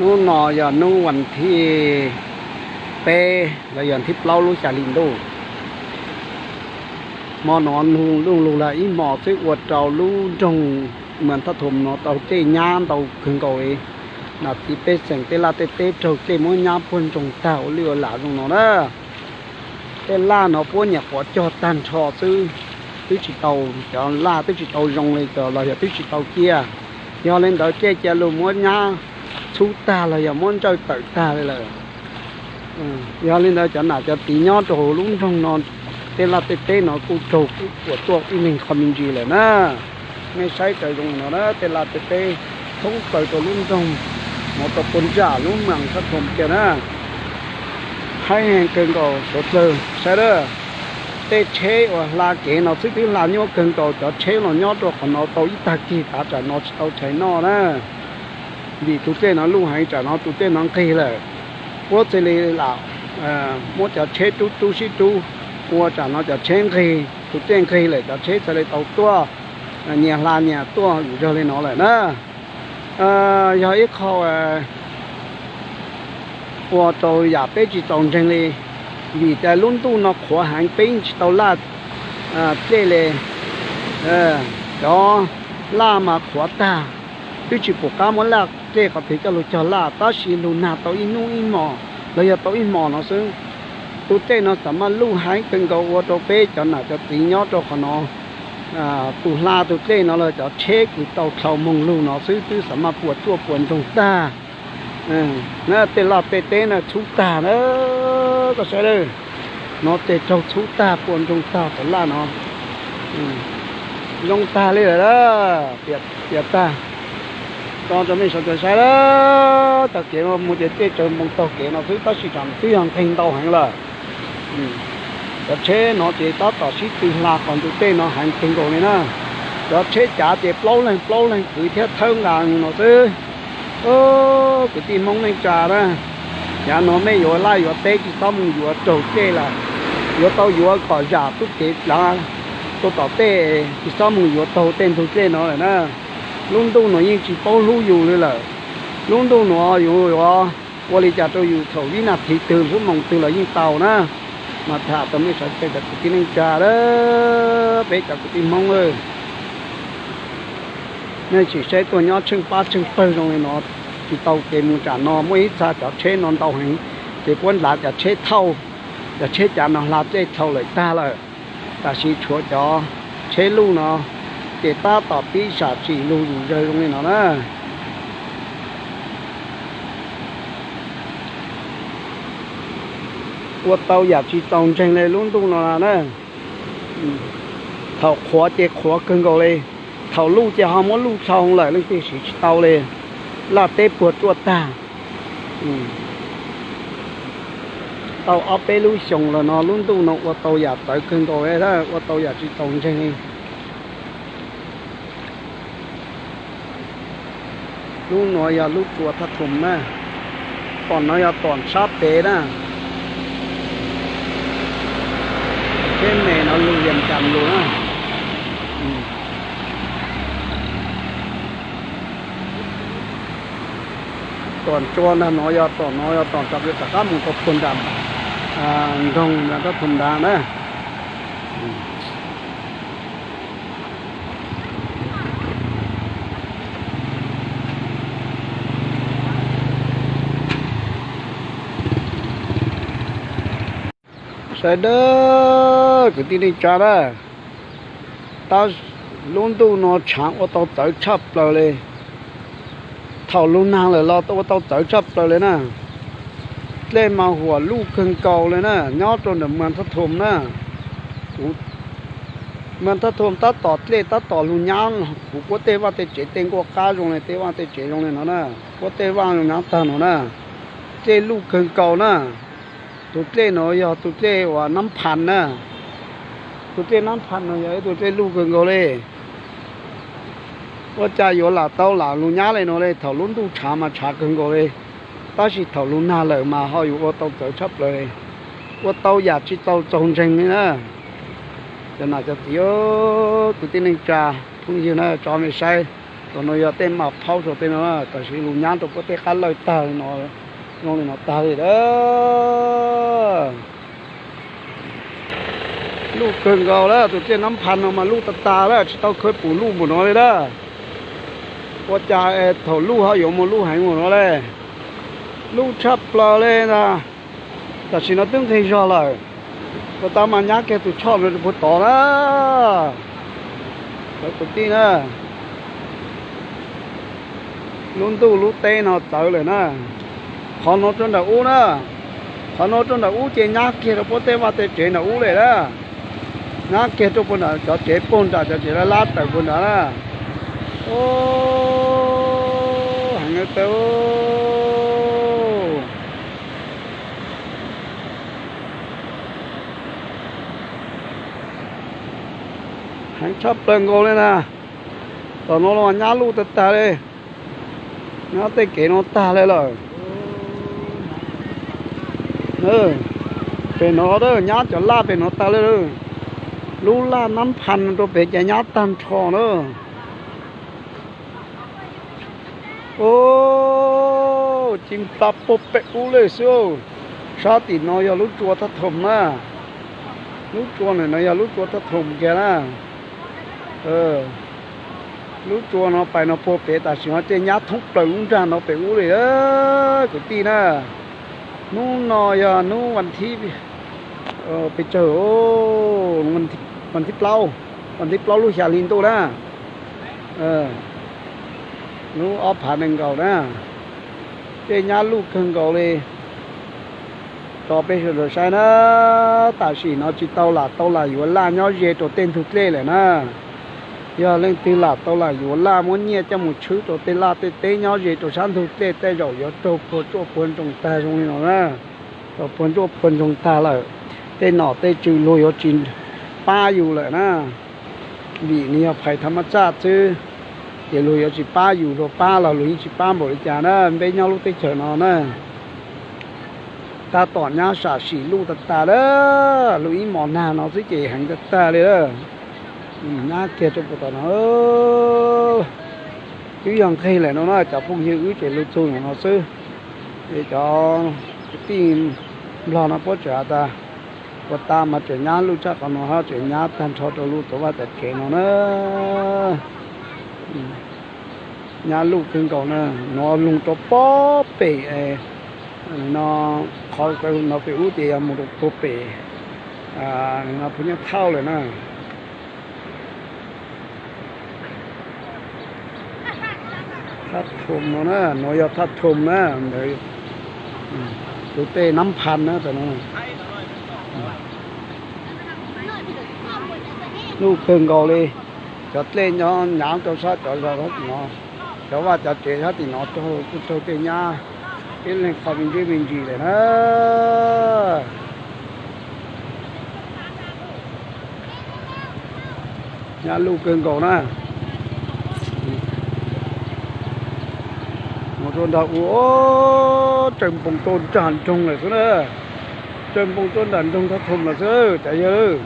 Hnub no yog hnub vas thib peb los yog thib plaub lub xya hli ntuj. Hmo no nug luj lug lag ib hmos xwb ua rau lub nroog Mas Thaj Thom no tau dlej nyab ntau kawg nkaus li. Nam txiv pej xeem tej laj tej teb raug dlej muab nyab puag ntsoog tag ua lwj ua lam zoo no na. Tej laj no puab nyam quav cog tag nrho xwb, twb tsis tau, cov laj twb tsis tau zoo li los yog twb tsis tau ciaj. Yog li ntawd dlej cia lug muab nyab txhub tag los yog muab ntsawj tawm tag li lawm. Yog li ntawd cov nam cov txiv nyob rau hauv lub nroog no, tej laj tej teb no kuj raug puas tuaj ib leeg qho me ntsis lawm na. Nej saib raws zoo no na, tej laj tej teb thoob plaws rau lub nroog, mus rau puag nram lub Mas Thaj Thom kiag na. Haib heev kawg nkaus suav dlawg saib dab. Tej tsheb uas hla kev no xwb twb hla nyuaj kawg nkaus, cov tsheb los nyob rau qhov no tau ib tag kis tav tsam no tsis tau tshais noj na. Vim tus dlej no luj heev, tsam no tus dlej no nqig lawm, puab thiaj li lam muab cov tsheb rub rub sib rub, ua tsam no cov tsheb nqig, tus dlej nqig lawm cov tsheb thiaj li tau tuaj nyias hla nyias tuaj zom zaws li no lawm na. Yog ib qho ua rau yam peb tsis txaus ntseeg li, vim tias lub ntuj no qhuav heev peb yeej tsis tau laj dlej li. Cov laj mas qhuav tag, twb tsis pum qab muab laj dlej qhov twg coj lug cog laj, tab sis lug nag tau ib hnub ib hmos los yog tau ib hmos no xwb. Tus dlej no xav maj luj heev kawg nkaus ua rau peb cov nam cov txiv nyob rau qhov no, tus hla tus dlej no los cov tsheb kws tau dlhau moog lug no xwb twb xav maj puas tsuaj puas ntsoog tag. Na tej laj tej teb na txhub tag na, koj saib lawm, no tej raug txhub tag puas ntsoog tag cov laj no. Zoo tag li lawm, piam tag. Tso rau mej sawv daws saib lawm, tog kev mus ces dlej tsawg npoo taug kev no xwb tab sis tsam twb yog nqig ntau heev lawm. Cov tsheb no ces tab tom sib tw hla qhov ntug dlej no heev kawg nkaus li na. Cov tsheb cav ces plaub leeg plaub leeg kwv thiab thawb nqa no xwb. Kwv tij Hmoob neej tsa na, yav no mej yuav laj yuav teb tsis txhob mus yuav raug dlej lawm, yuav tau yuav kom zam txuj kev plaav rau tom tej, tsis txhob mus yuav taug tej ntug dlej no lawm na. Lub ntuj no yeej tsis paub hlub yus li lawm. Lub ntuj no yus yuav ua li cas rau yus thaum vib nas this twg lub moos twg los yeej tau na. Mas tham rau mej sawv daws cov kwv tij neej tsa, peb cov kwv tij Hmoob, nej sim saib tuaj nyob tsheej pab tsheej pawg zoo li no, tsis tau kev mus tsam no muaj ib txha cov tsheb no ntau heev, ces puab ntaus cov tsheb thauj, cov tsheb cav no hla dlej dhau lawm tag lawm. Tam sim tshuav cov tsheb luj no ces tab tom pib sam tsim lug zom zaws zoo li no na. Ua tau yam tsis txaus ntseeg li lub ntuj no na. Thaum qhuav ces qhuav kawg nkaus li, thaum luj ces ho muab luj dhau lawm leej twg siv tsis tau li, laj teb puag tsuaj tag. Tau ob peb lub xyoos los no lub ntuj no ua tau yam txawv kawg nkaus li, ua tau yam tsis txaus ntseeg li. Lub nuav yog lub tsua Thaj Thom na, tom no yog tom sab pem na, tsheb me no lug yam cas lug na. Tom tsua ntag no yog tom no yog tom rov qab mus rau puag nram nroog Thaj Thom nrad na. Sawv daws kwv tij neej tsa na, tab lub ntuj no tshaav ua tau txawv tshaj plaws li. Thaum lug nag lawm los ua tau txawv tshaj plaws li na. Dlej mas huam luj kawg nkaus li na, nyob rau ntawm Mas Thaj Thom na. Mas Thaj Thom tab tom dlej tab tom lug nyab, kuv puab tej vaj tej tsev tej nkuaj qab zoo li, tej vaj tej tsev zoo li no na, puab tej vaj zoo nyab tag no na. Dlej luj kawg nkaus na. Tus dlej no yog tus dlej uas Nab Phas na. Tus dlej Nab Phas no yog ib tug dlej luj kawg nkaus li. Ua cas yuav lam tau lam lug nyab li no li, thaum lub ntuj tshaav mas tshaav kawg nkaus li, tab sis thaum lug nag lawm mas ho yuav ua tau txawv tshaj plaws li, ua tau yam tsis tau txaus ntseeg li na. Cov nam cov txiv, kwv tij neej tsa, phooj ywg na, tso mej saib, Tam no yog tej mas phaub saum tej no, tam sim lus nyab rau puab tej qab lawj tag li no, zoo li no tag li a. Luj kawg nkaus lawm, tus dlej Nab Phas no mas luj tag tag lawm, tsis tau khawb puv luj npaum no li lawm. Ua cas thaum luj ho yuav mus luj heev npaum no li. Luj tshaj plaws li ntag. Tam sim no twb nqig zog lawm, ua tab mas nyab kiag tus choj no rau puag tod na. Cov kwv tij na, lub ntuj lub teb no txawv lawm na. Qhov no rau nram ub na, qhov no rau nram ub ces nyab kiag rau puag tej vaj tej tsev nram ub lawm na. Nyab kiag rau puag nram cov tsev puag nram cov tsev lab lab tawm puag nrad na. Heev tau heev tshaj plaws nkaus li na. Tam no los nyab luj tag tag li, nyab tej kev no tag li lawm. Pem no nyab cov laj pem no tag li. Lub laj Nab Phas rau pem ces nyab tag nrho na. Ci nplas puag pem ub lawm xwb. Sab tim no yog lub tsua Thaj Thoom na. Lub tsua ntawm no yog lub tsua Thaj Thoom kiag na. Lub tsua no pais no puag pem tam sim no ces nyab thoob plaws lub nrag no pem ub li kwv tij na. Hnub no yog hnub vas thib, pes tsawg, vas thib plaub, vas thib plaub lub xya hli ntuj na. Lub ob phav nees nkaum na, tej nyab luj kawg nkaus li. Tso peb sawv daws saib na, tam sim no tsis tau lam tau lam yuav laj nyob ze rau tej ntug dlej lawm na. Yog leej twg lam tau lam yuav laj muab nyiaj coj mus tshwb rau tej laj tej teb nyob ze rau sab ntug dlej tej zaum yuav raug puag tsuaj puag ntsoog tag zoo li no na. Raug puag tsuaj puag ntsoog tag lawm, tej nom tej tswv luag yuav tsis pab yus lawm na. Vim nws yog phais thab mab txaj xwb, ces luag yuav tsis pab yus, luag pab los luag yeej tsis pab npaum li cas na, peb nyob lub teb chaws no na. Tab tom nyab sam sim luj tag tag lawm, luj ib mos nag no xwb ces heev tag tag li lawm. Nyab kiag rau puag tom no, twb yog nqig lawm no na, cov phooj ywg wb ces luj txug no xwb. Es cov kwv tij Nplog no puab tseem has tas, ua tab mas tseem nyab luj tshaj qhov no hab, tseem nyab tag nrho rau luj tuav vaj tuav tsev no na. Nyab luj kawg nkaus na, no lug rau puag pem no, qhov no pem ub ces yog mus rau puag pem no phu nyab thauj lawm na. Thaj Thoom no na, no yog Thaj Thoom na, ntawd tus tej Nab Phas na. Luj kawg nkaus li, cov dlej nyob nyav rau sab cov zos no, cov vaj cov tsev sab tim no raug kuj raug tej nyab ib leeg qho me ntsis me ntsis lawm na. Nyab luj kawg nkaus na. Mus rau nram ub, tsaws npoos rau nram nroog lawm xwb na. Tsaws npoos rau nram nroog Thaj Thoom lawm xwb cov yawg.